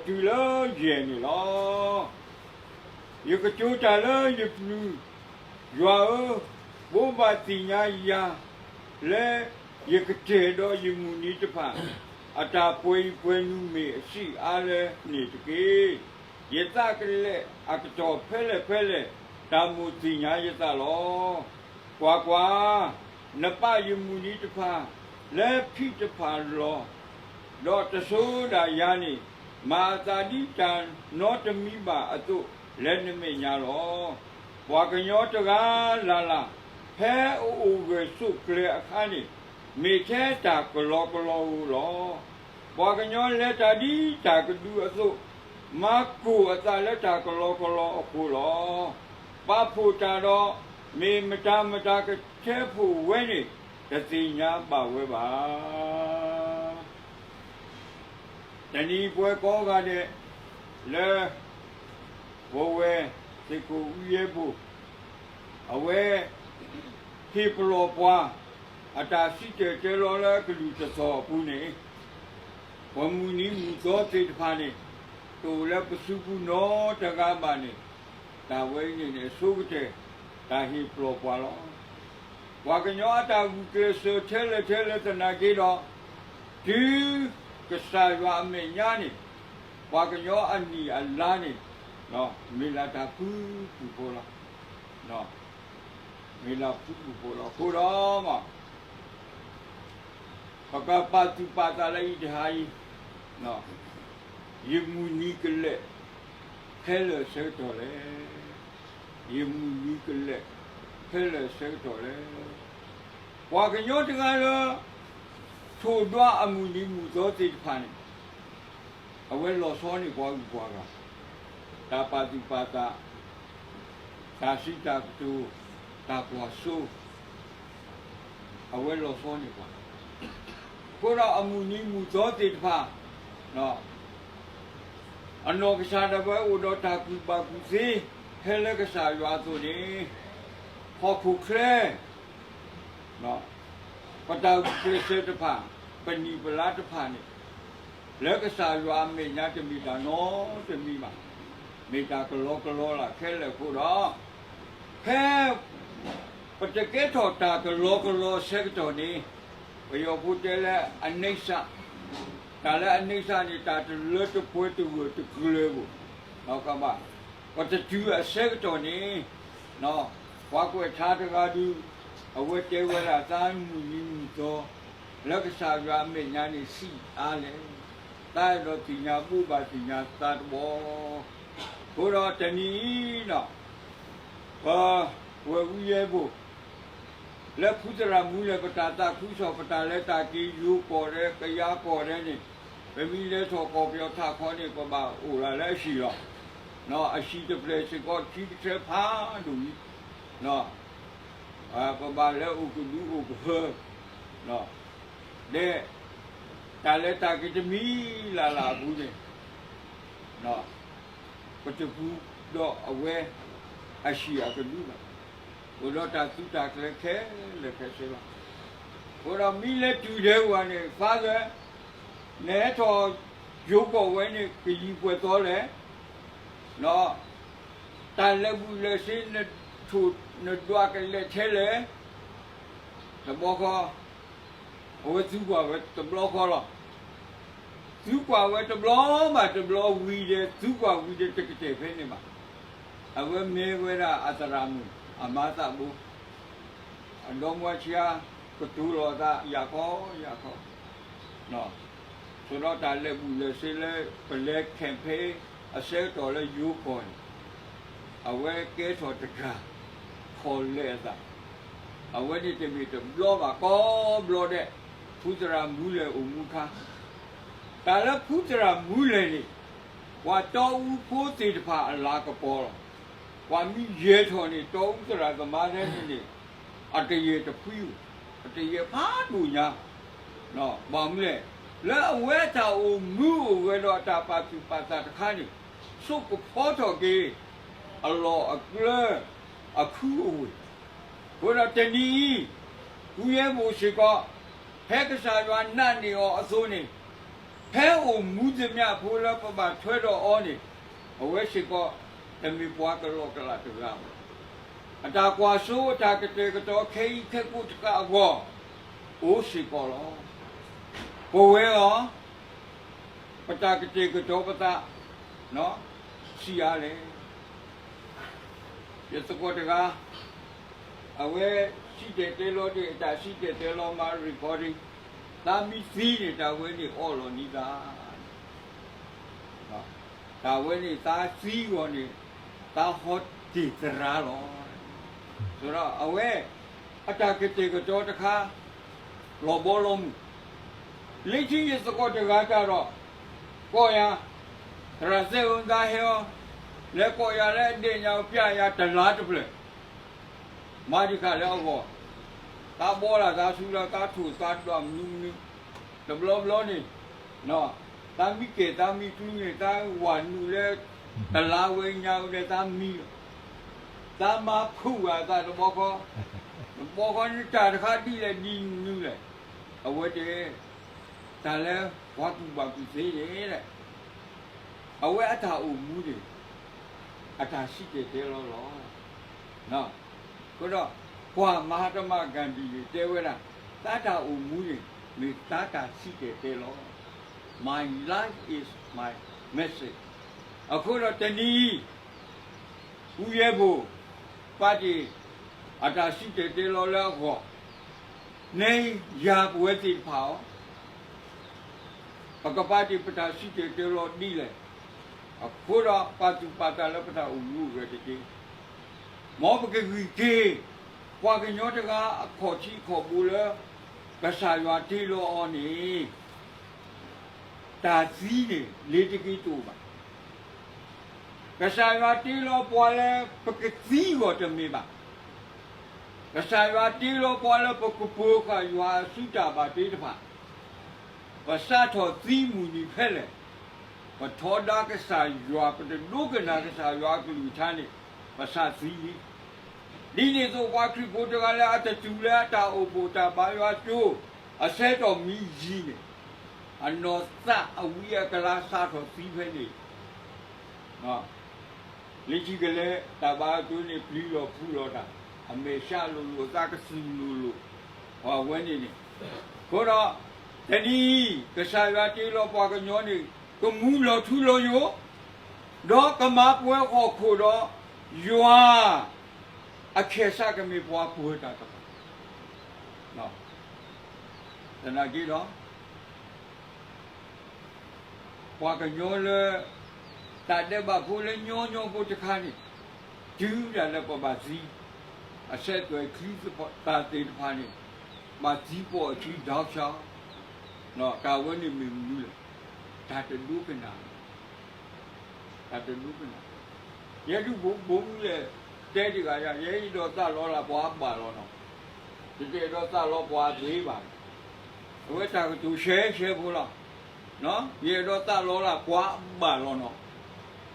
တုၤလၢယဲၢ်န့ၣ်လီၤ. ယကတိၤတၢ်လၢယပျုၤ, ယွၤဧၢ, ဘိးဘၣ်သ့ၣ်ညါယၤ, လၢယကတဲာ်ဒီးယမုၢ်နံၤတဖၣ် အတၢ်ပှဲၤအံၤပှဲၤနုၤမ့ၢ်အဆံးအါလဲၣ်န့ၣ်တက့ၢ်. ယသးကလဲာ်အကတီၢ်ဖဲလဲၣ်ဖဲလဲၣ် တၢ်မိၣ်သ့ၣ်ညါယသးလီၤ. ကွၢ်ကွၢ်, နပာ်ယမုၢ်နံၤတဖၣ် လၢဖံးတဖၣ်လီၤ. ဒီးတစိၤဒၣ်ယၤန့ၣ် မၤအသးဒ်တၢ်နီတမံၤဘၣ်အသိး လၢနမဲာ်ညါလီၤ. ပှၤကညီတဂၤလၢ်လၢ် ဖဲအအိၣ်ဂၢၢ်ဆိးကျၢၤအခါန့ၣ် မ့ၢ်ထဲတၢ်ကလီကလီဧိၤလီၤ. ပှၤကညီလဲၤတၢ်ဒ်တၢ်ကဒုအသိး, မၤကိၢ်အသးလၢတၢ်ကလီကလီအဃိလီၤ. ပာ်ဖှိၣ်တၢ်ဒီး မ့ၢ်မတၤမတၤကထဲဖှိၣ်ဝဲန့ၣ် တသ့ၣ်ညါဘၣ်ဝဲဘၣ်. တနံၤပဝဲကိးဂၤဒဲး လၢ ပဝဲ သုးခိၣ်အူယဲၢ်ဘိၣ် အဝဲ ဟ့ၣ်ပလီၢ်ပှၤ အတၢ်စံၣ်တဲၤတဲလီၤလၢအကလုၢ်တသီၣ်အပူၤန့ၣ် ပှၤမုၢ်နံၤမုၢ်သီသ့ၣ်တဖၣ်န့ၣ် တအိၣ်လၢပစုပူၤနီတဂၤဘၣ်န့ၣ် တၢ်ဝဲအံၤန့ၣ်န့ၣ် ဆိကတၢၢ် တၢ်ဟ့ၣ်ပလီၢ်ပှၤလီၤ. ပှၤကညီအတၢ်ဂုာ်ကျဲးစၢးထဲလဲၣ်ထဲလဲၣ်သနာ်က့ဒီး တုၤကစၢ်ယွၤအမဲာ်ညါန့ၣ် ပှၤကညီအနံၣ်အလါန့ၣ် မ့ၢ်လၢတၢ်ဖုၣ်ဖုၣ်ဖိလီၤ. မ့ၢ်လၢဖုၣ်ဖုၣ်ဖိလီၤ. အဃိဒီး ပကပာ်သူၣ်ပာ်သးလၢအံၤတဟါအံၤ, ယမုၢ်နံၤကလဲာ် ဖဲလဲၣ်အဆၢကတီၢ်လဲၣ်. ယမုၢ်နံၤကလဲာ် ဖဲလဲၣ်အဆၢကတီၢ်လဲၣ်. ပှၤကညီတဂၤလၢ ထိၣ်ဒွးအမုၢ်နံၤမုၢ်သီသ့ၣ်တဖၣ်န့ၣ် အဝဲလီၤဆီန့ၢ်ပှၤဂုၤပှၤဂၤ, တၢ်ပာ်သူၣ်ပာ်သး, တၢ်စံးတၢ်ကတိၤ, တၢ်ကွၢ်စိ, အဝဲလီၤဆီန့ၢ်ပှၤ, အဃိဒီးအမုၢ်နံၤမုၢ်သီသ့ၣ်တဖၣ် အနီၢ်ကစၢ်ဒၣ်ဝဲအိၣ်ဒီးတၢ်ကူၣ်ဘၣ်ကူၣ်သ့ ဟဲလၢကစၢ်ယွၤအသိးန့ၣ်, ဟီၣ်ခိၣ်ချၢ ပတၢ်ဂုာ်ကျဲးစၢးတဖၣ်, ပနံၣ်ပလါတဖၣ်န့ၣ်, လၢကစၢ်ယွၤအမဲာ်ညါတမ့ၢ်တၢ်နီတမံၤဘၣ်. မ့ၢ်တၢ်ကလီကလီလၢခဲလၢာ်အဃိဒီး, ဖဲ ပတကဲထီၣ်တၢ်ကလီကလီအဆၢကတီၢ်န့ၣ်, ပယီၤဖိတဲလၢအနိစ္စ, တၢ်လၢအနိစ္စန့ၣ် တၢ်တလၢတပှဲၤတဂၢၢ်တကျၢၤဘၣ်, ကဘၣ်, ပတတုၤအဆၢကတီၢ်န့ၣ်, ပှၤကွဲးထါတဂၤဒုး, အဝဲတဲဝဲဒၣ်သးမုၢ်နံၤမုၢ်သီ, လၢကစၢ်ယွၤအမဲာ်ညါန့ၣ်ဆံးအါလဲၣ်, သးအဲၣ်ဒိးသ့ၣ်ညါဘိးဘၣ်သ့ၣ်ညါသးတဘျီ, အဃိဒီးတနံၤအံၤ, ပဝဲဝံယဲၢ်ဘိၣ် လၢဖုသရၣ်မူလဲၣ် ပတၢ်သးခုကစီၣ် ပတၢ်လဲၤတၢ်က့ၤ ယိၤကီၢ်ဒဲး ကယၤကီၢ်ဒဲးန့ၣ်, ပမ့ၢ်လဲၤထီၣ်ကီၢ်ပယီၤထးခီန့ၣ် ပဘၣ်အိၣ်ဒၣ်လၢအဟံၣ်လီၤ. အဟံၣ်တဖျၢၣ်စ့ၢ်ကီး ထံတထြဲဖးဒိၣ်လံ, ပဘၣ်လဲၤအိၣ်ကဒုအိၣ်ကဟၢ, ဒီး တၢ်လဲၤတၢ်က့ၤတမံၤလၢ်လၢ်အပူၤန့ၣ် ပတပူၤဒီးအဝဲ အဟံၣ်အကဒုဘၣ်, အိၣ်ဒီးတၢ်သုးတၢ်ကျဲၤခဲလၢာ်ခဲဆ့လီၤ. အဃိဒီးမ့ၢ်လဲၤတုၤဒဲးဝဲန့ၣ် Father, နဟဲထီၣ်ယိၤကီၢ်ဝဲန့ၣ် ကယံာ်ပှဲၤသီလဲၣ်, ဒီး တၢ်လဲၤဘူးလဲၤဆ့ နထိၣ်နဒွးကလဲာ်ထဲလဲၣ်, တဘျီဃီ အဝဲသံကွၢ်ဝဲတဘျီဃီလီၤ. သံကွၢ်ဝဲတဘျီဘၣ်တဘျီဝံၤဒီး သံကွၢ်ဝံၤဒီးတကတဲာ်ဖဲန့ၣ်ဘၣ်. အဝဲမ့ၢ်ဝဲဒၣ်အသရၣ်မုၣ် အမါသးဘိ, အဒီမါဆံးအါ ကတိၤလီၤအသးယၤခီယၤခီ ဆိဒီးတၢ်လဲၤဘူးလဲၤဆ့လၢ ပလဲၤ campaign အဆၢကတီၢ်လၢယိၤကီၢ်န့ၣ် အဝဲကဲထီၣ်တဂၤ ခီၣ်လဲၢ်အသး, အဝဲန့ၣ်တမ့ၢ်တဘျီဘၣ် ကိးဘျီဒဲး ဖုသရၣ်မူလဲၣ်အိၣ်မူခါ, တၢ်လၢဖုသရၣ်မူလဲၣ်န့ၣ် ပှၤတီအူဖိသ့ၣ်တဖၣ်အလၤကပီၤလီၤ. ပှၤမ့ၢ်ယဲၤထီၣ်န့ၣ် တီအူသရၣ်သမါဒဲးန့ၣ်န့ၣ် အတယဲၢ်တဖှံဧိၤ, အတယဲၢ်ဖးဒိၣ်ညါ, ဘၣ်မနုၤလဲၣ်, လၢအဝဲအတၢ်အိၣ်မူအိၣ်ဂဲၤဒီးအတၢ်ပာ်သူၣ်ပာ်သးတခါန့ၣ် ဆိကဖီထီၣ်က့ၤ အလီၢ်အကျဲ အခုအဝ့ၢ်, အဃိဒီးတနံၤအံၤ ဖုယဲၢ်ဘိၣ်စ့ၢ်ကီး ဖဲကစၢ်ယွၤနာ်န့ၢ်အီၤအသိးန့ၣ် ဖဲအိၣ်မူသမျၢ်ဖိလၢပဘၣ်ထွဲဒီးအီၤန့ၣ်, အဝဲစ့ၢ်ကီး တမ့ၢ်ပှၤကလီကလးတဂၤဘၣ်. အတၢ်ကွၢ်စိအတၢ်ကတဲာ်ကတီၤခဲအံၤခဲကိးတကးအဂီၢ် အိၣ်စ့ၢ်ကီးလီၤ. ပဝဲအီၤ ပတၢ်ကတဲာ်ကတီၤပသး ဆံးအါလဲၣ်. ယသကိးတဂၤ အဝဲစံၣ်တဲၤတဲလီၤဒီး အတၢ်စံၣ်တဲၤတဲလီၤမၤ recording, သးမံသံန့ၣ် တၢ်ဝဲန့ၣ်အီၣ်လီၤနံၤသး, တၢ်ဝဲန့ၣ်သးသံအဂီၢ်န့ၣ် သးဟီတ့ၢ်သရၣ်လီၤ. ဒီးအဝဲ အတၢ်ကတဲာ်ကတီၤတခါ လီၤဘီလီၤမုၢ်, လၢခံယသကိးတဂၤတၢ်ဒီး ကိးယၤ, သရၣ်စဲဧၢ နသးဟဲအီၤ, လဲၤကိးယၤလၢအဒဲၣ်ညါ ပျဲယၤတလါတဖျၢၣ် မၤဒံးဃာ်လၢအဂီၢ်, သးဘီလၢသးဆူလၢသးထိၣ်သးဒွးမနုၤမနုၤ, တဘျီဘျီန့ၣ် သးမံကဲၣ်သးမံကျူန့ၣ် သးဝၤနုာ်လၢ တလါဝဲညါဝဲဒီးသးမံလီၤ. သးမၤဖုးဝဲအသးတဘျီဃီ, တဘျီဃီန့ၣ်တၢ်တခါဒ်လဲၣ်ဒ်နုၤလဲၣ်, အဝဲတဲ တၢ်လၢပှၤကူၣ်ဘၣ်ကူၣ်သ့န့ၣ် အဝဲအတၢ်အိၣ်မူန့ၣ် အတၢ်စံၣ်တဲၤတဲလီၤလီၤ. အဃိဒီး ပှၤမၤတမၤဂၤဒ်န့ၣ် တဲဝဲဒၣ် သးတၢ်အိၣ်မူန့ၣ် မ့ၢ်သးတၢ်စံၣ်တဲၤတဲလီၤ. My life is my message. အဃိဒီးတနံၤအံၤ အူယဲၢ်ဘိၣ် ပာ်တ့ၢ် အတၢ်စံၣ်တဲၤတဲလီၤလၢအဂီၢ်, နဲယၤပဝဲသ့ၣ်တဖၣ်အီၤ ပကပာ်တ့ၢ်ပတၢ်စံၣ်တဲၤတဲလီၤဒ်လဲၣ်. အဃိဒီးပာ်သူၣ်ပာ်သးလၢပတၢ်အိၣ်မူအဂ့ၢ်တက့ၢ်. မ်ပကဂံၢ်က့ၤ ပှၤကညီတဂၤအခီၣ်ထံးခီၣ်ဘိလၢ ကစၢ်ယွၤတ့လီၤအီၤန့ၣ် တၢ်သံန့ၣ် လ့ၤတဂ့ၤတအိၣ်ဘၣ်. ကစၢ်ယွၤတ့လီၤပှၤလၢပကသံအဂီၢ်တမ့ၢ်ဘၣ်. ကစၢ်ယွၤတ့လီၤပှၤလၢပကပၢၤဃာ်ယွၤအစုတၢ်ဘၣ်တ့တဖၣ်, ပစးထီၣ်သံမုၢ်နံၤဖဲလဲၣ်, ပထီဒါကစၢ်ယွၤ ပတဒိကနၣ်ကစၢ်ယွၤအကလုၢ်ကထါန့ၣ် ပစးသံလံ. ဒ်န့ၣ်အသိးပှၤခရံာ်ဖိတဂၤလၢအတတုၤလၢအတၢ်အိၣ်ဖှိၣ်တၢ်ဘါယွၤကၠိ အဆၢကတီၢ်မံယံၤန့ၣ်, အနီၢ်သးအဝံအကလၤစးထီၣ်သံဖဲန့ၣ် လၢခံကလဲၤတၢ်ဘါယွၤကၠိန့ၣ် ပျံၤလီၤဖုးလီၤတၢ်, အမဲာ်ဆှးလိၤလိၤ အသးကစူၤလိၤလိၤ, အဝဲန့ၣ်န့ၣ်, အဃိဒီး တနံၤအံၤ ကစၢ်ယွၤတ့လီၤပှၤကညီန့ၣ် ကမူလီၤထူလီၤယိာ်, ဒီးကမၤပှဲၤဟီၣ်ခိၣ်ဒီး ယွၤ အခဲစးကမ့ၢ်ပှၤပှဲၤတၢ်တဖၣ်, သနာ်က့ဒီး ပှၤကညီလၢ တၢ်ဒဲးဘးဖိလၢညီညီဖိတခါန့ၣ် တုၤဒၣ်လၢပဘၣ်သံ, အဆဲးသွဲၣ်ချံသ့ၣ်တဖၣ်သ့ၣ်တဖၣ်န့ၣ် ဘၣ်သံပိာ်အခံဒီကၠီ, တၢ်ဝဲန့ၣ်မ့ၢ်မနုၤလဲၣ်, တၢ်တဒိကနၣ် တၢ်တဒိကနၣ်, ယဲဒုးဘိးဘိးမူလဲၣ်, တဲတဂၤယၤ ယဲယအဲၣ်ဒိးသးလီလၢပှၤအဘၣ်လီၤနီၤ, ယတအဲၣ်ဒိးသးလီပှၤအသ့ဘၣ်, အဝဲတၢ်ကတိၤရှဲရှဲဖိလီၤ, ယအဲၣ်ဒိးသးလီလၢပှၤအဘၣ်လီၤနီၤ,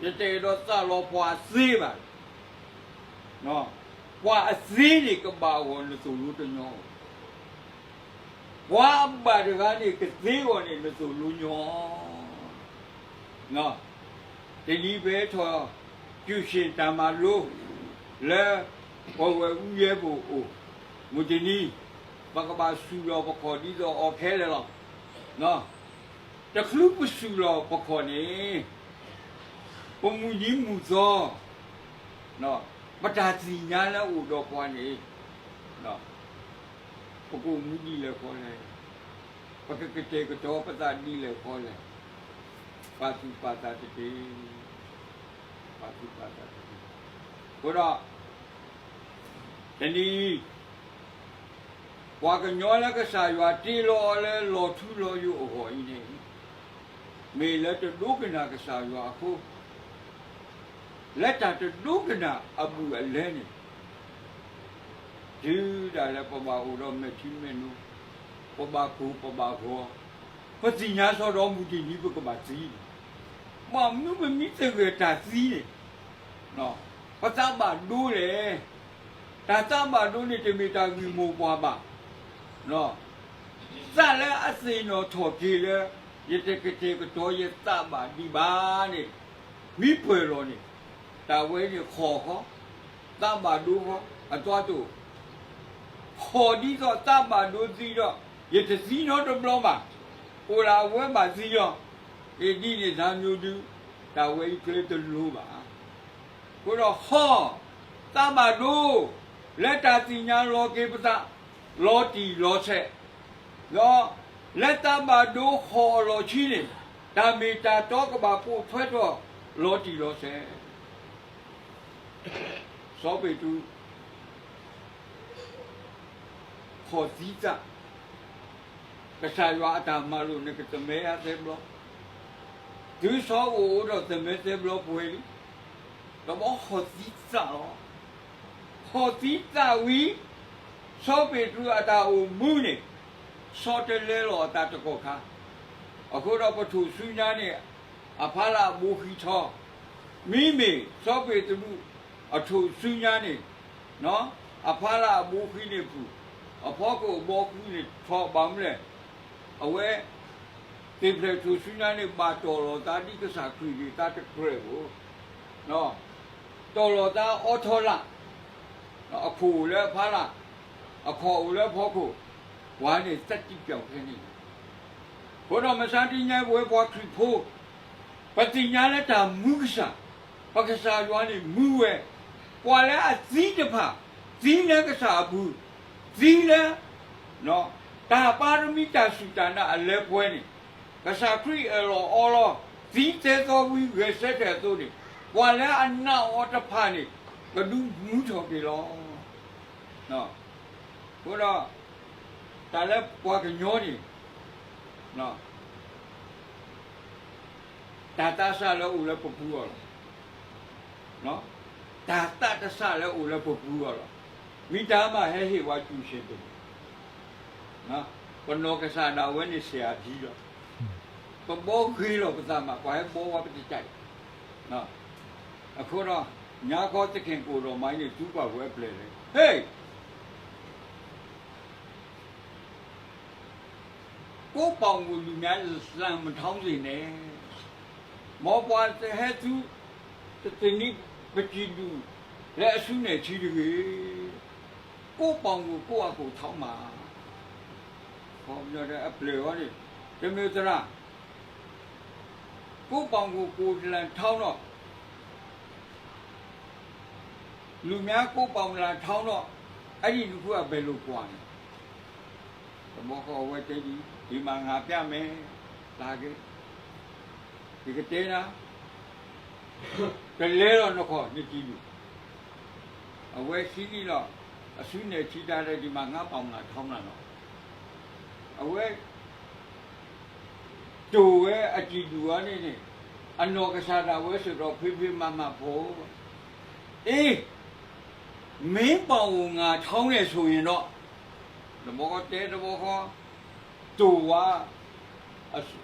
ယတအဲၣ်ဒိးသးလီပှၤအသ့ဘၣ်, ပှၤအသ့န့ၣ် ကဘၣ်အဂီၢ်နသိၣ်လိတညီ, ပှၤအဘၣ်တဂၤန့ၣ် ကသ့အဂီၢ်န့ၣ် နသိၣ်လိညီ တနံၤပထီၣ် ကၠူၣ်စ့ၣ်တၢ်မၤလိ လၢ ပဝဲအူယဲၢ်ဘိၣ်အိၣ်, မုၢ်တနံၤ ပကဘၣ်စူၢ်လီၤပခီၣ်ဒ်သိးအီၤခဲလၢာ်လီၤ. တချုးပစူၢ်လီၤပခီၣ်န့ၣ် ပမုၢ်နံၤမုၢ်သီ ပတၢ်သ့ၣ်ညါလၢအအိၣ်ဒီးပှၤန့ၣ် ပကအိၣ်မူဒ်လဲၣ်ဃီလဲၣ်, ပကကတဲာ်ကတီၤပသးဒ်လဲၣ်ဃီလဲၣ်, ပာ်သူၣ်ပာ်သးတက့ၢ်, ပာ်သူၣ်ပာ်သးတက့ၢ်. အဃိဒီး တနံၤအံၤ ပှၤကညီလၢကစၢ်ယွၤတ့လီၤအီၤလၢလီၤထူလီၤယိာ်အဂီၢ်အံၤန့ၣ် မ့ၢ်လၢတဒိကနၣ်ကစၢ်ယွၤအဃိ, လၢတၢ်တဒိကနၣ်အဘူးအလဲန့ၣ် တုၤဒၣ်လဲာ်ပဘၣ်အိၣ်ဒီးမဲာ်ထံမဲာ်နိ, ပဘၣ်ကိၢ်ပဘၣ်ဂီၤ, ပသ့ၣ်ညါစီဒီးမုၢ်တနံၤပကဘၣ်သံန့ၣ်, ဘၣ်မနုၤပမ့ၢ်သဂၢၢ်တၢ်သံန့ၣ်, ပသးဘၣ်ဒိလဲၣ်. တၢ်သးဘၣ်ဒိန့ၣ်တမ့ၢ်တၢ်ဂ့ၢ်မိၢ်ပှၢ်ဘၣ်. သးလၢအသ့ၣ်နီၣ်ထီၣ်က့ၤလၢ ယတကတဲာ်ကတီၤယသးဘၣ်ဒံးဘၣ်န့ၣ်, မ့ၢ်ပၢၢ်လီၤန့ၣ်, တၢ်ဝဲန့ၣ်ဃီၣ်ဃီ, သးဘၣ်ဒိဃီ, အသွါတအိၣ်, ဃီၣ်ဒ်သိးသးဘၣ်ဒိသံဒီး, ယတသံနီတဘျီဘၣ်, အိၣ်လၢအဝဲဘၣ်သံလီၤ. အ့ၣ်ဒ်န့ၣ်သးမျိုးဒုး, တၢ်ဝဲအံၤကျဲတလိၤဘၣ်. အဃိဒီးဟီၣ်, သးဘၣ်ဒိ, လၢတၢ်သ့ၣ်ညါလီၤက့ၤပသး, လီၤတံၢ်လီၤဆဲး, ဒီးလၢသးဘၣ်ဒိဟီၣ်အလီၢ်ခံန့ၣ်, တၢ်မ့ၢ်တၢ်တီကဘၣ်ပိာ်ထွဲထီၣ်လီၤတံၢ်လီၤဆဲး. စီၤပ့းတရူး ဃီၣ်သံသး, ကစၢ်ယွၤအတၢ်မၤလိာ်န့ၣ် ကသမၢယၤသၢဘျီ, တုၤစီၤအိၣ်အိၣ်ဒီးသမၢသၢဘျီပှဲၤလံ, ဒီးဘၣ်ဃီၣ်သံသးလီၤ. ဃီၣ်သံသးဝံၤ, စီၤပ့းတရူးအတၢ်အိၣ်မူန့ၣ်, ဆီတလဲလီၤအသးတကီၢ်ခါ, အဃိဒီးပထိၣ်ဆူညါန့ၣ်, အဖီလာ်အဘိဃံထီ, မ့မ့ၢ်စီၤပ့းတရူးအထိၣ်ဆူညါန့ၣ်, အဖီလာ်အဘိဃံန့ၣ်ပူၤ, အဖီခိၣ်အဘီဃံန့ၣ်ထီဘၣ်မနုၤလဲၣ်, အဝဲ သ့ၣ်ဖျဲၣ်ထိၣ်ဆူညါန့ၣ် ဘၣ်တီၢ်လီၤသးဒ်ကစၢ်ခရံာ်န့ၣ် သးတကြၢးဘၣ်, တီၢ်လီၤသးအိးထီၣ်လၢ်, အခိၣ်အိၣ်လၢအဖီလာ်, အခီၣ်အိၣ်လၢအဖီခိၣ်, ပှၤန့ၣ်သတ္တိပျောက်ခဲန့ၣ်လီၤ. အဃိဒီးမုၢ်ဆါတနံၤညါ ပဝဲပှၤခရံာ်ဖိ ပသ့ၣ်ညါလၢတၢ်မူကစၢ်, ပကစၢ်ယွၤန့ၣ်မူဝဲ, ပှၤလၢအသံတဖၣ်, သံလၢကစၢ်အပူၤ, သံလၢ တၢ်ပၤရမံတၢ်စူၢ်တၢ်နာ်အလၢပှဲၤန့ၣ်, ကစၢ်ခရံာ်အၢၣ်လီၤအီလီၤ, သံသဲသီဝံဂဲၤဆၢထၢၣ်အသိးန့ၣ်, ပှၤလၢအနာ်အီၤတဖၣ်န့ၣ်, ကဒုးမူထီၣ်က့ၤလီၤ. အဃိဒီး တၢ်လၢပှၤကညီန့ၣ် တၢ်သးစၢ်လၢအိၣ်လၢပပူၤအီၤလီၤ. တၢ်သးတစၢ်လၢအိၣ်လၢပပူၤအီၤလီၤ. မ့ၢ်တၢ်မၤဟဲဟ့ၣ်ဝဲစူၢ်ဆ့ၣ်တမံၤ, ပနီၢ်ကစၢ်ဒၣ်ဝဲန့ၣ်စဲးအဒံလီၤ. ပဘီဂ့ၤလီၤပသးမး, ပှၤဟဲဘီဝဲပတတဲာ်, အဃိဒီး ညါခီသခ့ၣ်ကိၣ်ဒီးမၤအံၤန့ၣ် သူပာ်ဝဲအပျဲၢ်လဲၣ်, ဟ့ၣ် ကိုယ့်ပေါင်ကိုယ်လူများလှန်မထောင်းစေနဲ့, မ်ပှၤတဟဲသူ တသနံးပစံးဒူၣ်လၢအစုနဲၣ်ထံတဂ့ၤ, ကိုယ့်ပေါင်ကိုယ်ကိုယ့်အကိုယ်ထောင်းပါ, အပျဲၢ်အီၤန့ၣ် တမ့ၢ်သရၣ် ကိုယ့်ပေါင်ကိုယ်ကိုယ်လှန်ထောင်းတော့ လူများကိုယ့်ပေါင်လှန်ထောင်းတော့ အဲဒီနှစ်ခုကဘယ်လိုကွာလဲ, တဘျီဃီအဝဲတဲဒ်အံၤ, ဒီမှာငါပြမယ်, လာခဲ့, ယကတဲနၤ, ကလဲၤလီၤနခီၣ်နစံးဒူၣ်, အဝဲစံးန့ၣ်လီၤ, အစုနဲၣ်ထံတၢ်ဒီး ဒီမှာငါပေါင်လှန်ထောင်းနၤလီၤ, အဝဲ တိၢ်ဝဲအစံးဒူၣ်အီၤန့ၣ်န့ၣ်, အနီၢ်ကစၢ်ဒၣ်ဝဲစ့ၢ်ကီးဖ့ဖ့မၤမၤဖိ, အ့, မင်းပေါင်ကိုငါထောင်းတယ်ဆိုရင်တော့, တဘျီဃီတဲတဘျီဃီ, တိၢ်ဝဲ,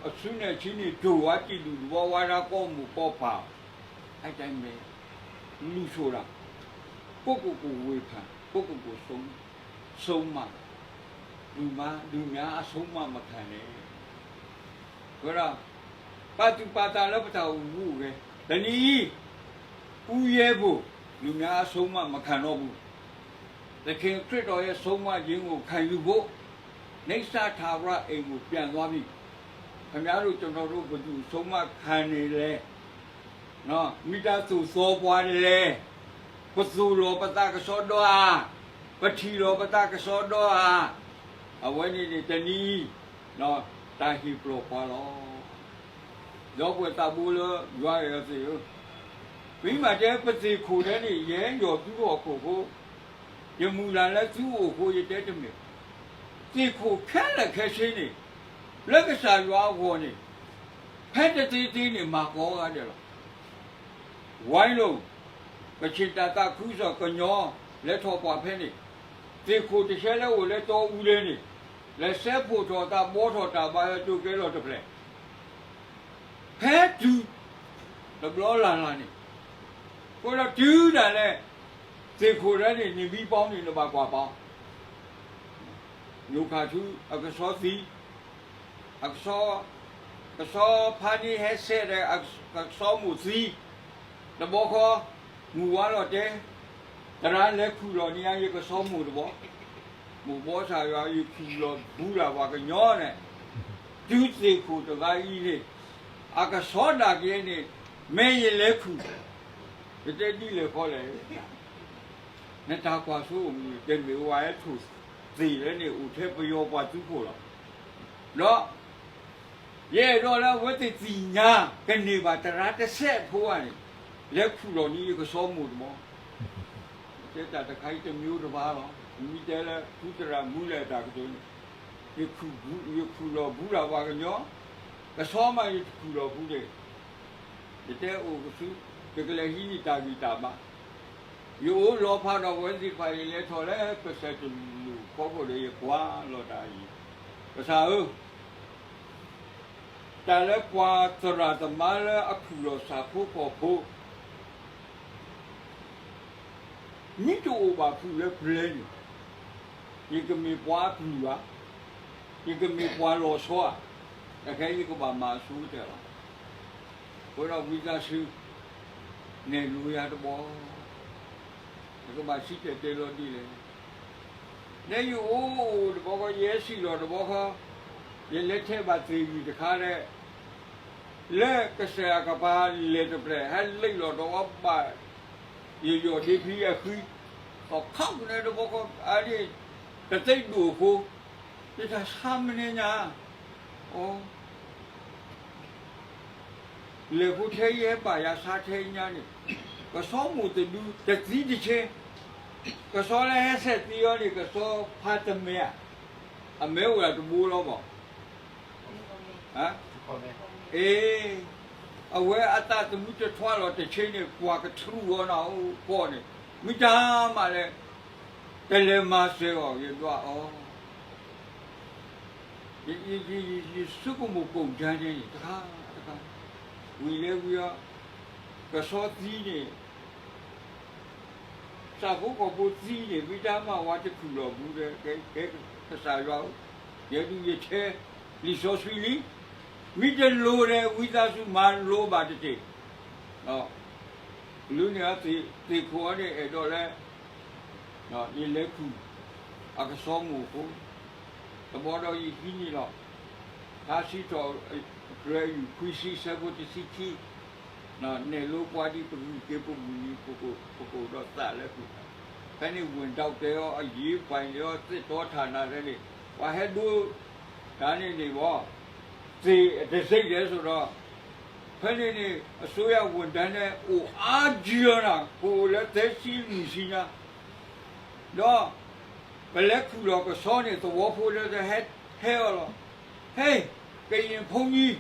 အစုနဲၣ်ထံန့ၣ် တိၢ်ဝဲစံးဒူၣ်တဘျီဝဲဒၣ်ကိးမုၢ်ကိးပၤ, အဲၣ်တၢ်အံၤမ့ၢ်, လူၤဆိၣ်တၢ်, ကိုယ့်ကိုယ်ကိုယ်ဝေဖန်, ကိုယ့်ကိုယ်ကိုယ်ဆုံး, ဆုံးမ, လူများ, လူများအဆုံးအမခံနဲ့ အဃိဒီး ပာ်သူၣ်ပာ်သးလၢပတၢ်အိၣ်မူအိၣ်ဂဲၤ, တနံၤအံၤ, ဦးရဲဘိၣ်, လူများအဆုံးအမခံတော့ဘူး, သခင်ခရစ်တော်ရဲ့ဆုံးမခြင်းကိုခံယူဖို့, နိစ္စထာဝရအိမ်ကိုပြန်သွားပြီ, ခင်ဗျားတို့ကျွန်တော်တို့ဘယ်သူအဆုံးအမခံနေလဲ, မ့ၢ်တၢ်သိၣ်သီပှၤလဲၣ်, ပသိၣ်လီၤပသးကစီဒီဧါ, ပထံၣ်လီၤပသးကစီဒီဧါ, အဝဲန့ၣ်န့ၣ်တနံၤအံၤ, တၢ်ဟ့ၣ်ပျီၢ်ပှၤလီၤ. ဒီပုၢ်ဝဲၢ်သးဘိလၢယွၤအဲၣ်အီၤသ့ၣ်ဧၢ, ပမ့ၢ်တဲပသ့ၣ်ခိၣ်ဒဲန့ၣ် ယဟဲယီၤသုဟီၣ်ခိၣ်ဖိ, ယမုၢ်လၢ်လၢသုအိၣ်အဃိယတဲတမ့ၢ်, သ့ၣ်ခိၣ်ခဲလၢာ်ခဲဆ့န့ၣ်, လၢကစၢ်ယွၤအဂီၢ်န့ၣ်, ဖဲတသ့သ့န့ၣ် မၤကိးဂၤဒဲးလီၤ. ဝိုင်းလို့, ကချင်တပ်သား ခုစီၣ်ကညီ လဲၤထီၣ်ပှၢ်ဖဲန့ၣ်, သ့ၣ်ခိၣ်တဆဲလၢအိၣ်လၢတီအူလဲန့ၣ်, လဲၤဆဲးဖှိၣ်ထီၣ်သးဘှီထီၣ်တၢ်ဘါယွၤကၠိကဲလီၤတဖျဲၣ်, ဖဲတုၤတဘျီလၢ်လၢ်န့ၣ်, အဃိဒီးတုၤဒၣ်လဲာ်, သ့ၣ်ခိၣ်ဒဲန့ၣ် နမံပီန့ၣ်နဘၣ်ကွၢ်ပီ, ညိၣ်ခၣ်ထူအကဆီသံ, အကဆီ ကဆီဖါန့ၢ်ဟဲစဲးဒီး ကဆီမိၢ်သံ, တဘျီဃီ မုၢ်ဝါလီၤတဲ, သရၣ်လဲၤခူၣ်လီၤန့ၢ်ယကဆီမိၢ်တဘျီ, မိၢ်ဘီဆၣ်ယွၤ ယခူၣ်လီၤဘူးဒၣ်ပှၤကညီန့ၣ်, တုၤသ့ၣ်ခိၣ်တဂၤအံၤန့ၣ်, အကဆီဒၣ်ကဲန့ၣ်, မ့ၢ်ယလဲၤခူၣ်, ယတဲဒ်လဲၣ်ခီလဲၣ် နတၢ်ကွၢ်စိအိၣ်မနုၤ, တမ့ၢ်ဝဲဟဲထိၣ်သ့ၣ်လၢန့ၣ် အိၣ်ထဲပယီၤပှၤသုးခိၣ်လီၤ. ဒီး ယအဲၣ်ဒိးလၢအဝဲသ့ၣ်သ့ၣ်ညါ ကန့ၢ်ဘၣ်သရၣ်တစဲးဖိဧါန့ၣ်, လဲၤခူၣ်လီၤန့ၢ်ယကဆီမိၢ်တဘျီ, တဲတၢ်တခါအံၤတမံၤတဘၣ်လီၤ. မ့ၢ်တဲလၢဖုသရၣ်မူလၢအတၢ်ကတိၤန့ၣ်, ယခူၣ်လီၤဘူးဒၣ်ပှၤကညီ, ကဆီမးယတခူၣ်လီၤဘူးန့ၣ်, ယတဲအိၣ်ကဆူ, ယကလဲၤဟံးန့ၢ်တၢ်ဂံၢ်တၢ်ဘါ, ယအိၣ်လီၤဖးဒီးဝဲသ့ၣ်တဖၣ် ယလဲၤထီၣ်လၢကစၢၢ်တလူၢ်ခီခိၣ်ဒီးယကွၢ်လီၤတၢ်အံၤ, ကစၢ်ဧၢ, တၢ်လၢပှၤသရၣ်သမါလၢအခူၣ်လီၤဆၣ်ဖိကီၢ်ဖိ မ့ၢ်တအိၣ်ဘၣ်ဖုးလၢပျဲၤန့ၣ်, ယကမ့ၢ်ပှၤအပျုၢ်ဧါ, ယကမ့ၢ်ပှၤလီၤဆီဧါ, တၢ်ခဲအံၤယကဘၣ်မၤအဆိကတၢၢ်လီၤ. အဃိဒီးဝံသးစူၤ, နဲၣ်လိယၤတဘျီ, ယကဘၣ်စံၣ်တဲၤတဲလီၤဒ်လဲၣ်. နဲယအိၣ်အိၣ်တဘျီဃီ ယဟဲစံၣ်လီၤတဘျီဃီ, ယလဲၤထဲဘၣ်သ့ၣ်ဂံၢ်တခါဒီး လၢကစၢ်အကပၤလဲၤတဖျၢၣ် ဟဲလ့ၣ်လီၤဒီးအီၤဘၣ် ယယီၢ်ဒ့ဖံအဃံ, ဒီးခီကန့ၣ်တဘျီဃီ အါဒ့ၣ် တသ့ဒိၣ်အဃိ, ယတၢ်ဆါမနုၤညါ, အိ, လဲၤဖိထဲယဟဲဘၣ်ယၤဆါထဲညါန့ၣ်, ကဆီမိၢ်တဒုတသံတဆ့, ကဆီလၢဟဲစဲးသံအီၤန့ၣ် ကဆီဖါတမဲာ်ဧါ, အမဲာ်အိၣ်ဒၣ်တဘိလီၤဘၣ် အ့, အဝဲအသးသမူတထွါလီၤတဆ့န့ၣ် ပှၤကထြူၣ်အီၤနၤအိၣ်ကီၢ်န့ၣ်, မ့ၢ်တၢ်မၤလဲၣ်, တလဲၤမၤစၢၤအီၤ ယဒွးအီၤ, ယဆိကမိၣ်ကိၣ်ဒၣ်န့ၣ် တခါတခါ, ဝံၤလဲၤဝံၤအီၤ, ကဆီသံန့ၣ် ဆၣ်ဖိကီၢ်ဖိသံန့ၣ် မ့ၢ်တၢ်မၤဝဲတခူၣ်လီၤဘူးဒီး ကဲကစၢ်ယွၤဧၢ, ယဲဒုးယထဲ လံာ်စီဆှံလံ, မ့ၢ်တလိၤဒီး ဝံသးစူၤမၤလိဘၣ်တက့ၢ်. လၢန့ၣ်အသ့ၣ်ခိၣ်အီၤန့ၣ် အဲၣ်ဒိးလၢ ယလဲၤခူၣ် အကဆီမိၢ်အဃိ, တဘျီဒီးယဟံးန့ၢ်လီၤ ထါစံးထီၣ် ကြၢးအံၤ ခွံဆံ ဆၢဖိတဆံခံ, နဲၣ်လိပှၤဒ်ပဂုၢ်က့ၤပမုၢ်နံၤ ပကအိၣ်ဒီးသးလၢပှၤ, ဖဲန့ၣ် ဝ့ၢ်ဒီၣ်တဲအီၤ အရေးပိုင်လီၤ သ့ၣ်တီထးနး ဖဲန့ၣ် ပှၤဟဲဒိ တၢ်န့ၣ်န့ၣ်ဘၣ်, သ့ၣ်အတစ့ၣ်ဒဲးစိဒီး, ဖဲန့ၣ်န့ၣ် အစိုးရဝန်ထမ်းန့ၣ် အိၣ်အါကံလီၤနၤ ကအိၣ်လၢသၢဆံလွံၢ်ဆံညါ, ဒီး ပလဲၤခူၣ်လီၤကဆီန့ၣ် သဝီဖိလၢတဟဲ ဟဲအီၤလီၤ. ဟဲ, ကရင်ဘုန်းကြီး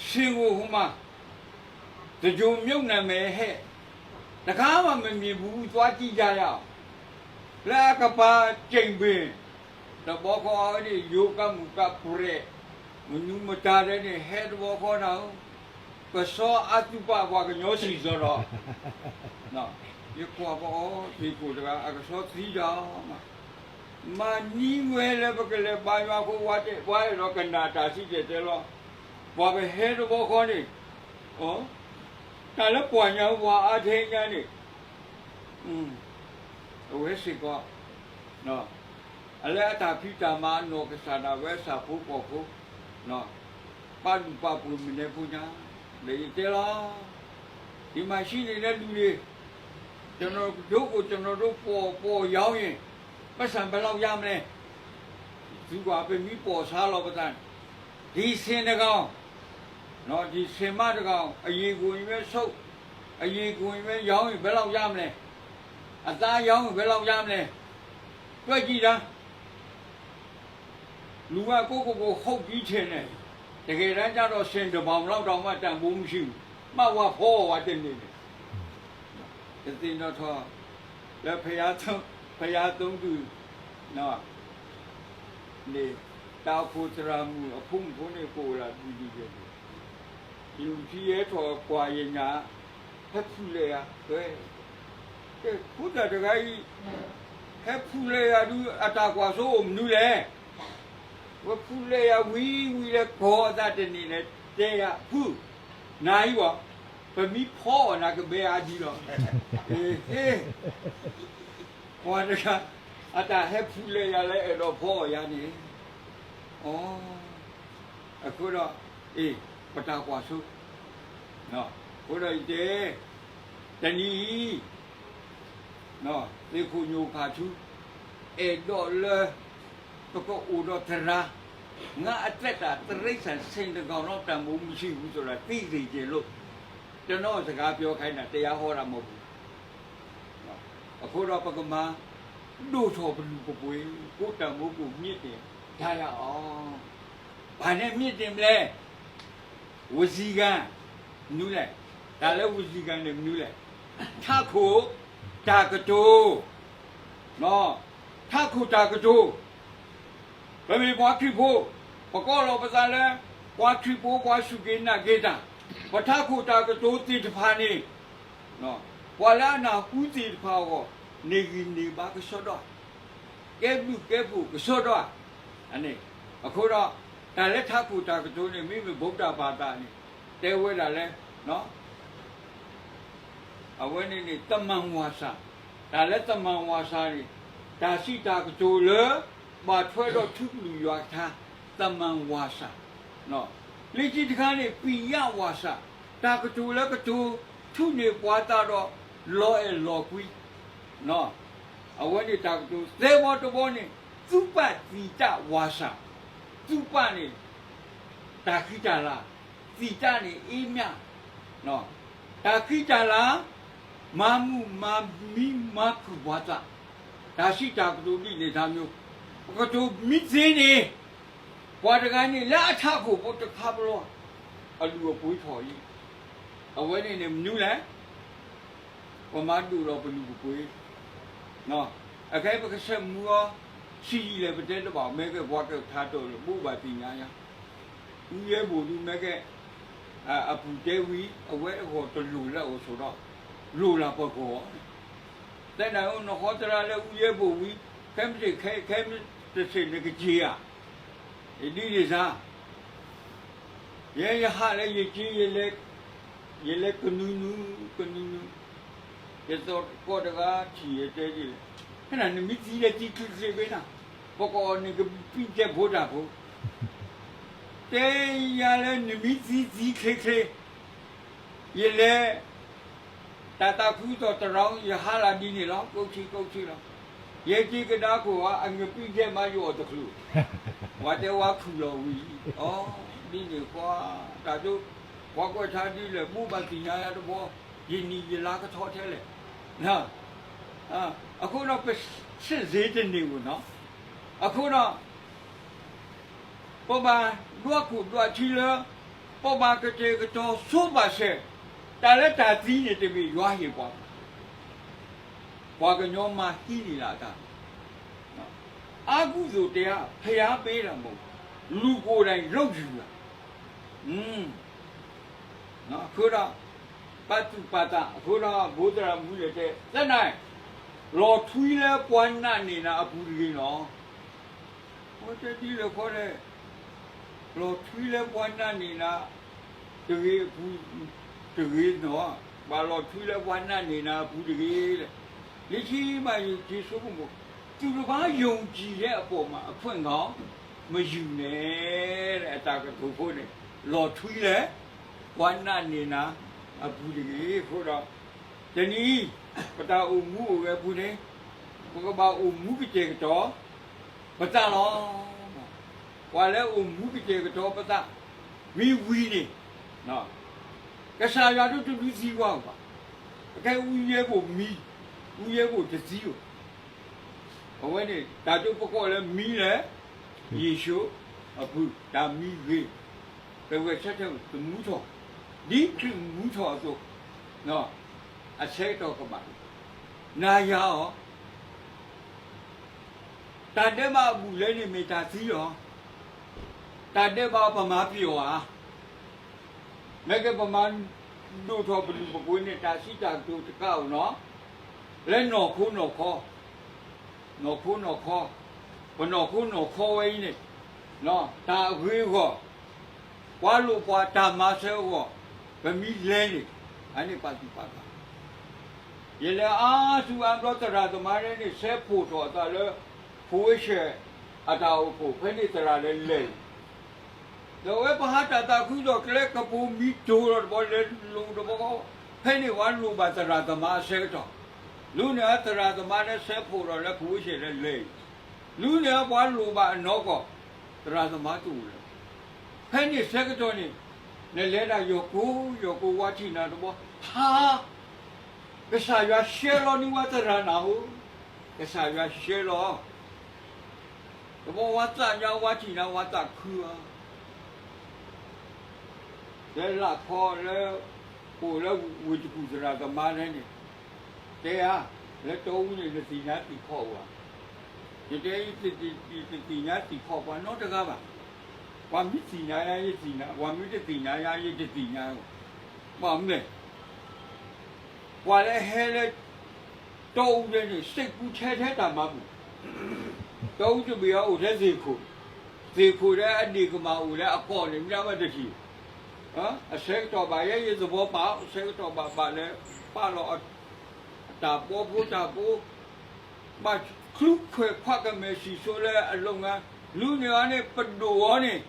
စင်ကိုဟိုမှာ သင်္ဂြိုဟ်မြုပ်နံၣ်မယ်ဟဲ, တခါမှမမြင်ဘူး သွားကြည့်ကြရအောင်, လၢအကပၤ ကြိမ်ပင် တဘျီဃီအဝဲန့ၣ် ယိၤကၢ်မုၢ်ကၢ်ပြဲး မနုၤမတၤဒဲးန့ၣ် ဟဲတဘျီဃီနၤဧၢ, ကဆီအါသူၣ်ပာ်ပှၤကညီစံၣ်စီၤဒီး ယကွၢ်ပအီၤ သ့ၣ်ခိၣ်တဂၤ အကဆီသံတၢ်မး, မၤနံၤဝဲလၢပကလဲၤဘါယွၤအဃိ ပှၤအဲၣ်ဒိးကနၣ်တၢ်စံၣ်တဲၤတဲလီၤ, ပှၤပဟဲတဘျီဃီန့ၣ်, တၢ်လၢပှၤညါပှၤအါထဲညါန့ၣ် အဝဲစ့ၢ်ကီး အလၢအတၢ်ဖံးတၢ်မၤအနီၢ်ကစၢ်ဒၣ်ဝဲအဆၣ်ဖိကီၢ်ဖိ ပာ်လုၢ်ပာ်ပှ့ၤမနုၤဖိညါ, ဒီးယတဲလီၤ, ဒီမှာရှိနေတဲ့လူတွေ, ကျွန်တော်တို့ကို ကျွန်တော်တို့ ပေါ် ပေါ်ရောင်းရင် ပိုက်ဆံဘယ်လောက်ရမလဲ, သုကွၢ်ပမ့ၢ်ပိာ်ဆါလီၤပသးန့ၣ်, ဒီဆင်တစ်ကောင်, ဒီဆင်မတစ်ကောင် အရေကိုယ်ပဲဆုပ်, အရေကိုယ်ပဲရောင်းရင် ဘယ်လောက်ရမလဲ, အသားရောင်းရင် ဘယ်လောက်ရမလဲ, တွက်ကြည့်လား. လူက ကိုယ့်ကိုယ်ကို ဟုတ်ပြီးထင်တယ်, တကယ်တမ်းကျတော့ ဆင်တစ်ပေါင်လောက်တောင်မှ တန်ဖိုးမရှိဘူး, မှတ်ဝါဖော်ဝါတနေတယ်. တသ့ၣ်နီၣ်ထီၣ် လၢဘုရားသုံး, ဘုရားသုံးသူ န့ၣ် တၢ်အိၣ်ဖှိၣ်သရၣ်မုၣ်အဖိမုၣ်ဖိန့ၣ် ကိးဝဲဒၣ် ဒုဒုယဲၢ်န့ၣ်, ယလူၤထံယဲထီၣ်ကွၢ်ယညၣ်, ဟဲဖူးလဲၢ်ယၤ, ကဲ, ဖိသၣ်တဂၤအံၤ ဟဲဖူးလဲၢ်ယၤဒုး အတၢ်ကွၢ်စိအိၣ်မနုၤလဲၣ်. ဝဲဖူးလဲၢ်ယၤဝံၤဝံၤလၢကီၢ်အသးတနံၤန့ၣ် တဲယၤဖု, နၤအံၤဘၣ်, ပမ့ၢ်ဖီအီၤနၤကဘဲအါဒံးလီၤ. ဟ့, ပှၤတဂၤ အတၢ်ဟဲဖူလဲၤယၤလၢအဲၣ်ဒိးဖီအီၤယၤန့ၣ်, အဃိဒီး, အ့ၣ်, ပတၢ်ကွၢ်ဆိ, အဃိဒီးယတဲ, တနံၤအံၤ သ့ၣ်ခိၣ်ညိၣ်ဖးထူ, အဲၣ်ဒိးလၢ ပကအိၣ်ဒီးသရၣ်, ငါအသက်တာ တိရစ္ဆာန်ဆယ်နှစ်ကောင်လောက် တန်ဖိုးမရှိဘူးဆိုတာ သိစေချင်လို့, ကျွန်တော်စကားပြောခိုင်းတာ တရားဟောတာမဟုတ်ဘူး. အဃိဒီးပကမၤ ဒိၣ်ထီၣ်ပလုၢ်ပပှ့ၤ, ကိုယ့်တန်ဖိုးကိုယ်မြှင့်တင်ထားရအောင်. ဘာနဲ့မြှင့်တင်မလဲ? ဝစီကံ, မနုၤလဲၣ်, တၢ်လၢဝစီကံန့ၣ်မနုၤလဲၣ်, ထးခိၣ်တၢ်ကတိၤ, ထးခိၣ်တၢ်ကတိၤ, ပမ့ၢ်ပှၤခရံာ်ဖိ, ပကိးလီၤပသးလၢ ပှၤခရံာ်ဖိ ပှၤစူၢ်က့ၤနာ်က့ၤတၢ်, ပထးခိၣ်တၢ်ကတိၤသ့ၣ်တဖၣ်န့ၣ်, ပှၤလၢအနၢ်ဟူသ့ၣ်တဖၣ်အဂီၢ်, န့ၢ်ဂံၢ်န့ၢ်ဘါကဆှီဒီး, ကဲဘျုးကဲဖှိၣ်ကဆှီဒီး, အဃိဒီး, တၢ်လၢထးခိၣ်တၢ်ကတိၤန့ၣ် မ့မ့ၢ်ဗုဒ္ဓဘာသာန့ၣ်, တဲဝဲဒၣ်လၢ အဝဲန့ၣ်န့ၣ် သမံဝါစာ, တၢ်လၢသမံဝါစာန့ၣ်, တၢ်စံးတၢ်ကတိၤလၢ ဘၣ်ထွဲဒီးထူကလုၢ်ယွၤကထါ, သမံဝါစာ, လၢခံတခါန့ၣ် ပိယဝါစာ, တၢ်ကတိၤလၢကတိၤထူးန့ၢ်ပှၤသးဒီး လီၤအဲၣ်လီၤကွံ, အဝဲန့ၣ်တၢ်ကတိၤသၢဘီတဘီန့ၣ်, သုပသံတဝါစာ, သုပန့ၣ် တၢ်ဃံတၢ်လၤ, သံတန့ၣ် အ့မၠၣ်, တၢ်ဃံတၢ်လၤ, မၤမုာ်မၤမံမၤဖုၣ်ပှၤသး, တၢ်စံးတၢ်ကတိၤဒ်န့ၣ်တမျိုး, ပကတိၤမံသ့န့ၣ်, ပှၤတဂၤန့ၣ် လၢအထးခိၣ်ဖိတခါပလီၢ်, အလုၢ်အပှ့ၤထီၣ်အံၤ, အဝဲန့ၣ်န့ၣ်မနုၤလဲၣ် ပမၤဒိၣ်လီၤပလုၢ်ပပှ့ၤ, အခဲအံၤပကဆဲးမူအီၤ, ဆံးယံာ်လဲၣ်ပတဲတဘၣ်, မ့ၢ်ကဲပှၤကထါတီၢ်လၢ ဘိးဘၣ်သ့ၣ်ညါယါ, အူယဲဘိၣ်ဒုးမ့ၢ်ကဲ, အပူၤတဲဝံၤ အဝဲအဂီၢ်တလိၣ်လၢအအိၣ်ဆိးဒီး, လိၣ်လၢပဂီၢ်, တဲနၤအိၣ်နဃီသရၣ်လၢအူယဲဘိၣ်ဝံၤ, ခဲမ့ၢ်တဆ့ၣ်, ခဲမ့ၢ်တဆ့ၣ်နကက့ၤဧါ, ဒ်န့ၣ်စါ ယဲယဟးလၢယက့ၤ, ယလဲၤကနူၤနူၤ, ကနူၤနူၤ, ယသကိးတဂၤထံၣ်ယတဲဒ်လဲၣ်, နမ့ၢ်သံလဲၤသံချ့ချ့ဘၣ်နၤ, ပကအီၣ်န့ၢ်ကပံၣ်ကဲဖိတၢ်ဖိ, တဲယၤလၢနမ့ၢ်သံသံချ့ချ့, ယလဲၤ တၢ်သးခုကစီၣ်တရီ, ယဟးလၢဒ်န့ၣ်လီၤ, ကိးထံကိးထံလီၤ, ယက့ၤကဒါခိၣ်ဧါ, အငပံၣ်ကဲမးယအီၣ်တချုး, ပှၤတဲဝဲခုၣ်လီၤဝံၤ, အီ, ဒ်န့ၣ်ဃီ, တၢ်ဒိ, ပှၤကွဲးထါဒ်လဲၣ်, ဘိးဘၣ်သ့ၣ်ညါယါတဘီ, ယနံၣ်ယလါကထီထဲလဲၣ်, အဃိဒီးပစံးစ့တန့ၢ်ဧိၤနီၤ, အဃိဒီး ပဘၣ်ဒွးခိၣ်ဒွးထံလၢ ပဘၣ်ကတဲာ်ကတီၤဆိပာ်စဲး, တၢ်လၢတၢ်သံန့ၣ်တမ့ၢ်ယွၤဟ့ၣ်ပှၤ, ပှၤကညီမၤဟံးန့ၢ်လၢအတၢ်, အါကူသိးတဲဧါ, ဖယါပ့ၤတၢ်မး, လူၤကိၣ်ဒၣ်ယီယူၤဧါ, အဃိဒီး ပာ်သူၣ်ပာ်သး, အဃိဒီးဘိးသရၣ်မူလဲၤတဲ, သနာ်, လီၤထွံလၢပှၤနာ်န့ၢ်နၤအပူၤတဂ့ၤလီၤ. အဝဲတဲဒ်လဲၣ်ဃီလဲၣ်, လီၤထွံလၢပှၤနာ်န့ၢ်နၤတဂ့ၤအပူၤတဂ့ၤနီၤ, ပှၤလီၤထွံလၢပှၤနာ်န့ၢ်နၤအပူၤတဂ့ၤ, လၢခံမးယက့ၤဆိကမိၣ်, သူတပါယုံကြည်တဲ့အပေါ်မှာ အခွင့်ကောင်းမယူနဲ့, အတၢ်ကတိၤဖိန့ၣ်, လီၤထွံလၢ ပှၤနာ်န့ၢ်နၤအပူၤတဂ့ၤ, အဃိဒီး တနံၤအံၤ ပတၢ်အိၣ်မူအိၣ်ဂဲၤအပူၤန့ၣ်, ပကဘၣ်အိၣ်မူကတဲာ်ကတီၤ ပသးလီၤ. ပှၤလၢအိၣ်မူကတဲာ်ကတီၤပသး မ့ၢ်ဝံၤန့ၣ်, ကစၢ်ယွၤဒိၣ်တဒုသံကွၢ်ဘၣ်, အခဲအံၤအူယဲဘိၣ်မံ, အူယဲဘိၣ်တသံဘၣ်. အဝဲန့ၣ် တၢ်ဒိပကိးလၢမံလၢ ယ့ၣ်ၡူးအပူၤ တၢ်မံဂ့ၤ, ပဝဲဆၢထၢၣ်သမူထီၣ်, ဒ်ခရံာ်မူထီၣ်အသိး, အဆၢကတီၢ်ကဘၣ်, နၤယၤအီၤ တၢ်ဒဲးဘးအဘူးအလဲန့ၣ်မ့ၢ်တၢ်သံလီၤ. တၢ်ဒဲးဘးပမၤပျီၢ်ဧါ. မ့ၢ်ကဲပမၤဒိၣ်ထီၣ်ပလုၢ်ပပှ့ၤန့ၣ် တၢ်စံးတၢ်ကတိၤတကးဧိၤနီၤ, လၢနီၢ်ခိနီၢ်ခီ, နီၢ်ခိနီၢ်ခီ, ပနီၢ်ခိနီၢ်ခီဝဲအံၤန့ၣ်, တၢ်အဂ့ၤအဂီၢ် ပှၤလိၣ်ပှၤတၢ်မၤစၢၤအဂီၢ်, ပမ့ၢ်လဲၤန့ၣ်, အန့ၣ်ပာ်သူၣ်ပာ်သး, ယလဲၤအါဆူအါဘျီသရၣ်သမါန့ၣ် ဆဲးဖှိၣ်ထီၣ်အသးလၢ ဖိဝ့ရှဲၣ်အတၢ်အိၣ်ဖှိၣ် ဖဲန့ၣ်သရၣ်လဲၤလဲၤအံၤ, ဒီးဝဲပဟးတၢ်သးခုဒီးကျဲကပူၤမံတိၤလီၤတဘီ လဲၤလိာ်တဘီ, ဖဲန့ၣ်ပှၤလိၣ်ဘၣ်သရၣ်သမါအဆၢကတီၢ်, လူန့ၣ်သရၣ်သမါလၢဆဲးဖှိၣ်ထီၣ်လၢဖိဝ့ရှဲၣ်လဲၤလဲၤအံၤ, လူန့ၣ်ပှၤလိၣ်ဘၣ်အနီၢ်ကီၢ်, သရၣ်သမါတအိၣ်လၢၤ ဖဲန့ၣ်ဆၢကတီၢ်န့ၣ်, နလဲၤဒၣ်ယီၢ်ကိ ယီၢ်ကိဝါထံၣ်နၤတဘီ, ဟါ, ကစၢ်ယွၤရှဲလီၤန့ၢ်ဝဲသရၣ်နၤဧိၤ, ကစၢ်ယွၤရှဲလီၤ, တဘီဝဲသးညါဝါထံၣ်နၤဝဲသးခုဧါ, လၢလၢခီလၢ, အိၣ်လၢဝ့ၢ်တကူၣ်သရၣ်သမါန့ၣ်, တဲဧါ, လၢတီအူန့ၣ် နသ့ၣ်ညါသ့ၣ်ခီဧါ, ယတဲ ယတသ့ၣ်ညါသ့ၣ်ခီပှၤနီတဂၤဘၣ်, ပှၤမ့ၢ်သ့ၣ်ညါယၤ ယသ့ၣ်ညါ, ပှၤမ့ၢ်တသ့ၣ်ညါယၤ ယတသ့ၣ်ညါ, ဘၣ်မနုၤလဲၣ် ပှၤလၢဟဲလၢ တီအူဒဲန့ၣ် စံးကူထဲထဲတၢ်မၤပူၤ, တီအူတဘ့ၣ်အံၤအိၣ်ထဲသ့ၣ်ခိၣ်, သ့ၣ်ခိၣ်လၢအဒ့ၣ်ကမၣ်အိၣ်လၢအကီၢ်န့ၣ် မ့ၢ်ဒၣ်ဝဲတထံၣ်, အဆၢကတီၢ်ဘၣ်ယဲယသဘီပာ်, အဆၢကတီၢ်ဘၣ်ဘၣ်လၢ ပာ်လီၤ တၢ်ဘီဖိတၢ်ဘိ, ဘၣ်ချုးခွဲးခွးကမဲာ်စံၣ်စိလၢအလီၤငါ, လူန့ၣ်အီၤန့ၣ် ပဒိၣ်အီၤန့ၣ်,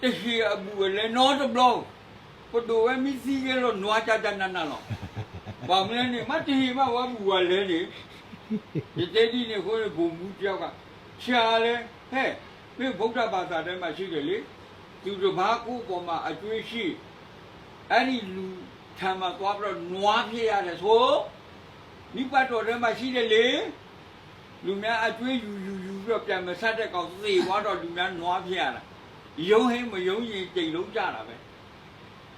တဟ့ၣ်အဘူၣ်အလဲနီတဘျီ, ပဒိၣ်ဝဲမ့ၢ်သံဂဲၤလီၤနွၤတၢ်တၢ်နးနးလီၤ, ဘၣ်မနုၤလဲၣ်န့ၣ် မ့ၢ်တဟ့ၣ်ဘၣ်ဝဲဘူၣ်ဝဲလဲန့ၣ်, ယတဲဒ်န့ၣ်အဃိန့ၣ် ပိာ်မူတကး, ဆံးအါလဲၣ်, ဟဲ, မ့ၢ်ဖုတၢ်ဘၣ်သးတဲမၤဆံးဒဲးလံ, သူတပါးကအိၣ်ပိာ်မးအသွေးရှိ, အဲဒ်လူၤထၢမၤသွါပဒီးနွါဖျဲးယၤဒီးဆိ, နံၣ်ပှၤတီၢ်ထဲမၤဆံးဒဲးလံ, လူၤမ့ၢ်အသွေးယူၤယူၤယူၤဒီး ပျၢ်မဲာ်ဆါတဲာ်ကီၢ်သ့ၣ်ဝါဒီး လူၤမ့ၢ်နွါဖျဲးယၤဒီး, ယိၤဟ့ၣ်မယိၤယ့ၤ တ့ၢ်လိာ်ကၢ်ဒၣ်ဝဲ,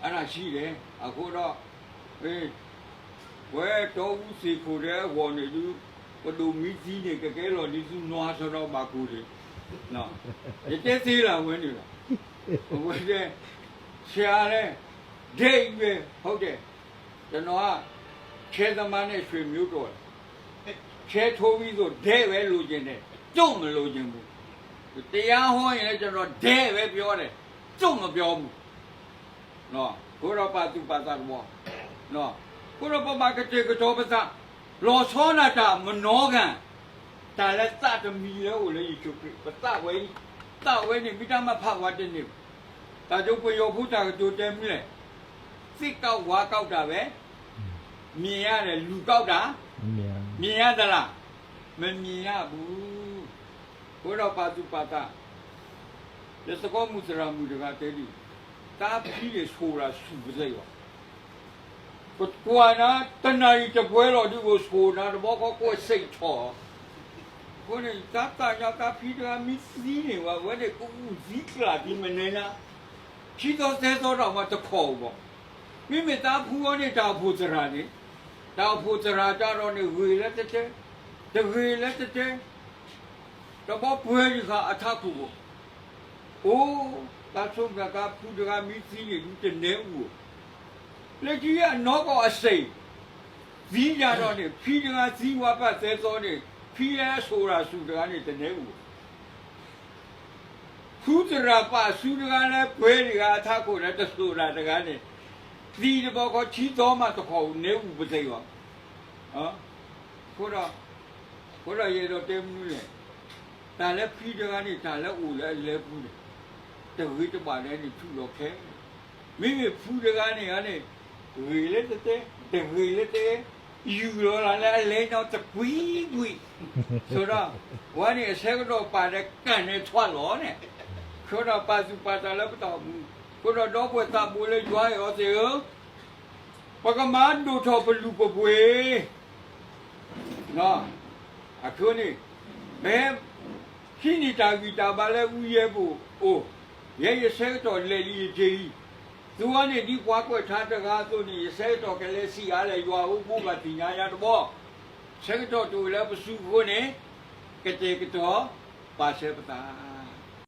အတၢ်ဆံးဒဲး, အဃိဒီး ဝဲတီအူသ့ၣ်ခိၣ်ဒဲးအဂီၢ်န့ၣ်ဒုး, ပဒိၣ်မ့ၢ်သံန့ၣ် ကကဲလီၤဒ်သူနွါစီဒီးဘၣ်ကူၣ်န့ၣ်, ယတဲသ့လၢအဝဲန့ၣ်လီၤ, အဝဲတဲ, ဆံးအါလဲၣ်, ဒဲအံၤဝဲ, ဟုတ်တယ်, ကျွန်တော်က, ဆဲသမားနဲ့ဆွေမျိုးတော်, ဆဲထိုးပြီးဆို ဒဲပဲလိုချင်တယ်, ကျို့မလိုချင်ဘူး, တရားဟောရင်လည်း ကျွန်တော်ဒဲပဲပြောတယ်, ကျို့မပြောဘူး. အဃိဒီးပာ်သူၣ်ပာ်သးတဘျီ, အဃိဒီးပဘၣ်ကတဲာ်ကတီၤပသး, လီၤဆီဒၣ်တၢ်မနီၤဂၤ, တၢ်လၢသးတမံၤလၢအိၣ်လၢယ့ၣ်ၡူးခရံာ်, ပသးဝဲအံၤ, သးဝဲန့ၣ် မ့ၢ်တၢ်မၤဖးဝဲတန့ၢ်ဘၣ်, တၢ်ဒိပယီၤဖိတၢ်ကတိၤတဲမနုၤလဲၣ်, သ့ၣ်ကဝါကဝ်တၢ်ဝဲ, မြင်ရတယ်, လူကောက်တာ, မြင်ရသလား, မမြင်ရဘူး. အဃိဒီးပာ်သူၣ်ပာ်သး, လၢသကိးမုၣ်သရၣ်မုၣ်တဂၤတဲဒ်အံၤ, တၢ်ဖံးန့ၣ်ဆိၣ်တၢ်ဆူၣ်ပသဲအံၤ, ပကွၢ်နၤ တနၣ်ရံၣ်တပှဲၤလီၤဒုး ပဆိၣ်နၤတဘျီဃီကွဲးစ့းထီၣ်, အဃိန့ၣ် တၢ်သးညါတၢ်ဖံးတဂၤမ့ၢ်သံန့ၣ် ဝဲန့ၣ်ကအုၣ်သံကျၢ်သံမနုၤညါ, ခံသီသၢသီဒီးမၤတခီၣ်အဘီၣ်, မ့မ့ၢ်တၢ်ဖံးအီၤန့ၣ် တၢ်အိၣ်ဖှိၣ်သရၣ်န့ၣ်, တၢ်အိၣ်ဖှိၣ်သရၣ်တၢ်ဒီးန့ၣ် ဂ့ၤလၢတတဲ, တဂ့ၤလၢတတဲ တဘျီပှဲၤဒံးဃာ်အထးခိၣ်ဘၣ်, အိ, တၢ်ဆိကမိၣ်တၢ်ဖံးတဂၤမ့ၢ်သံန့ၣ် ဒုးတနဲအုၣ်ဧိၤ, လၢခံအနီၢ်ကီၢ်အစ့ၢ်, သံယၤဒီးန့ၣ် ဖံးတဂၤသံဝဲဘၣ်သၢသီန့ၣ် ဖံးလၢအဆိၣ်တၢ်ဆူၣ်တဂၤန့ၣ် တနဲအုၣ်ဧိၤ ဖုသရၣ်ပာ်စုတဂၤလၢပှဲၤတဂၤအထးခိၣ်လၢတစိၤတၢ်တဂၤန့ၣ်, သံတဘျီဃီခံသီမးတခီၣ်န့ၣ်အုၣ်ပသ့ၣ်အီၤ, အဃိဒီး, အဃိဒီးယအဲၣ်ဒိးတဲမနုၤလဲၣ်, တၢ်လၢဖံးတဂၤန့ၣ် တၢ်လၢအိၣ်လၢအလဲၤပူၤန့ၣ်, တဂ့ၤတဘၣ်န့ၣ်န့ၣ် ထုးလီၤခဲ, မ့မ့ၢ်ဖုတဂၤန့ၣ်န့ၣ်, ဂ့ၤလၢတတဲ, တဂ့ၤလၢတအဲ, ယူၢ်လီၤလၢအလဲၤနီတကွံကွံာ်, ဆိဒီး, ဝဲန့ၣ်အဆၢကတီၢ်ပာ်ဒီးကၢ်နဲထွါလီၤန့ၣ်, အဃိဒီးပာ်သူၣ်ပာ်သးလၢပတၢ်အိၣ်မူ, အဃိဒီးဒီပုၢ်ဝဲၢ်သးဘိလၢယွၤအဲၣ်အီၤသ့ၣ်ဧၢ, ပကမၤဒိၣ်ထီၣ်ပလူၤပပှ့ၤ, အဃိန့ၣ်, ပဟဲဟံးန့ၢ်တၢ်ဂံၢ်တၢ်ဘါလၢဝံယဲၢ်ပူၤအိၣ်, ယဲယဆၢကတီၢ်လဲၤလံယက့ၤလံ, သုဝဲန့ၣ်ဒ်ပှၤကွဲးထါတဂၤအသိးန့ၣ် ယဆၢကတီၢ်ကလဲၤစံးအါလဲၣ် ယွၤဧၢ ဘိးဘၣ်သ့ၣ်ညါယၤတဘျီ, ဆၢကတီၢ်တအိၣ်လၢပစုအဃိန့ၣ်, ကတဲာ်ကတီၤပာ်စၢၤပသး